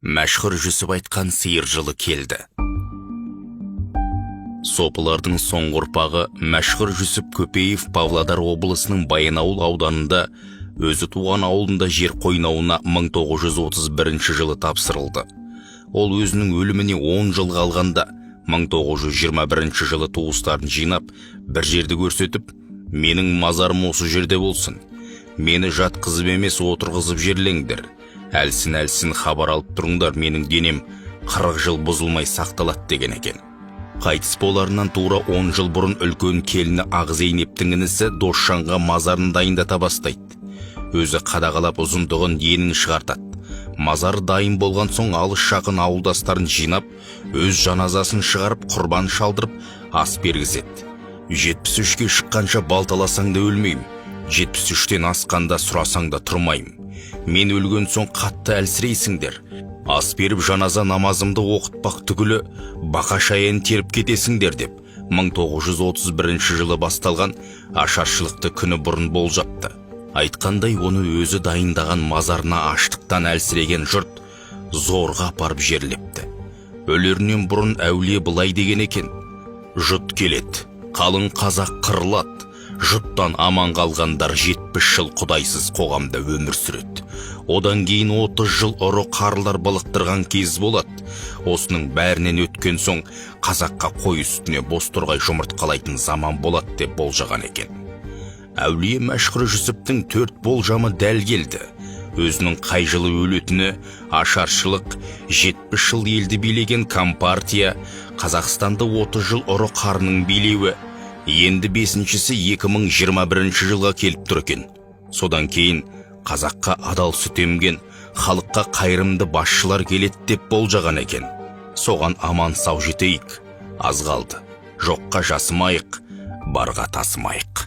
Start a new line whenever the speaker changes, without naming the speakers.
Мәшһүр Жүсіп айтқан сиыр жылы келді. Сопылардың соңғы ұрпағы Мәшһүр Жүсіп Көпеев Павлодар облысының Баянауыл ауданында, өзі туған ауылында жер қойнауына 1931 жылы тапсырылды. Ол өзінің өліміне 10 жыл қалғанда, 1921 жылы туыстарын жинап, бір жерді көрсетіп, «Менің мазарым осы жерде болсын. Мені жатқызып емес, отырғызып жерлеңдер. Әлсін-әлсін хабар алып тұрыңдар, менің денем 40 жыл бұзылмай сақталады», – деген екен. Қайтыс боларынан тура 10 жыл бұрын үлкен келіні Ақзейнептің інісі Досжанға мазарын дайындата бастайды. Өзі қадағалап, ұзындығын, енін шығартады. Мазар дайын болған соң, алыс жақын ауылдастарын жинап, өз жаназасын шығарып, құрбан шалдырып, ас бергізеді. «73-ке шыққанша балталасаң да өлмеймін, 73-тен асқанда сұрасаң да тұрмаймын. Мен өлген соң қатты әлсірейсіңдер. Ас беріп, жаназа намазымды оқытпақ түгілі, бақа шаян теріп кетесіңдер», – деп 1931 жылы басталған ашаршылықты күні бұрын болжапты. Айтқандай, оны өзі дайындаған мазарына аштықтан әлсіреген жұрт зорға апарып жерлепті. Өлерінен бұрын әулие былай деген екен: «Жұт келеді, қалың қазақ қырылады. Жұттан аман қалғандар 70 жыл құдайсыз қоғамда өмір сүреді. Одан кейін 30 жыл ұры қарылар былықтырған кез болады. Осының бәрінен өткен соң, қазаққа қой үстіне бозторғай жұмыртқалайтын заман болады», – деп болжаған екен. Әулие Мәшһүр Жүсіптің төрт болжамы дәл келді: өзінің қай жылы өлетіні, ашаршылық, 70 жыл елді билеген компартия, Қазақстанды 30 жыл ұры қарының билеуі. Енді бесіншісі 2021 жылға келіп тұр екен. Содан кейін қазаққа адал сүт емген, халыққа қайырымды басшылар келеді деп болжаған екен. Соған аман сау жетейік, аз қалды. Жоққа жасымайық, барға тасымайық.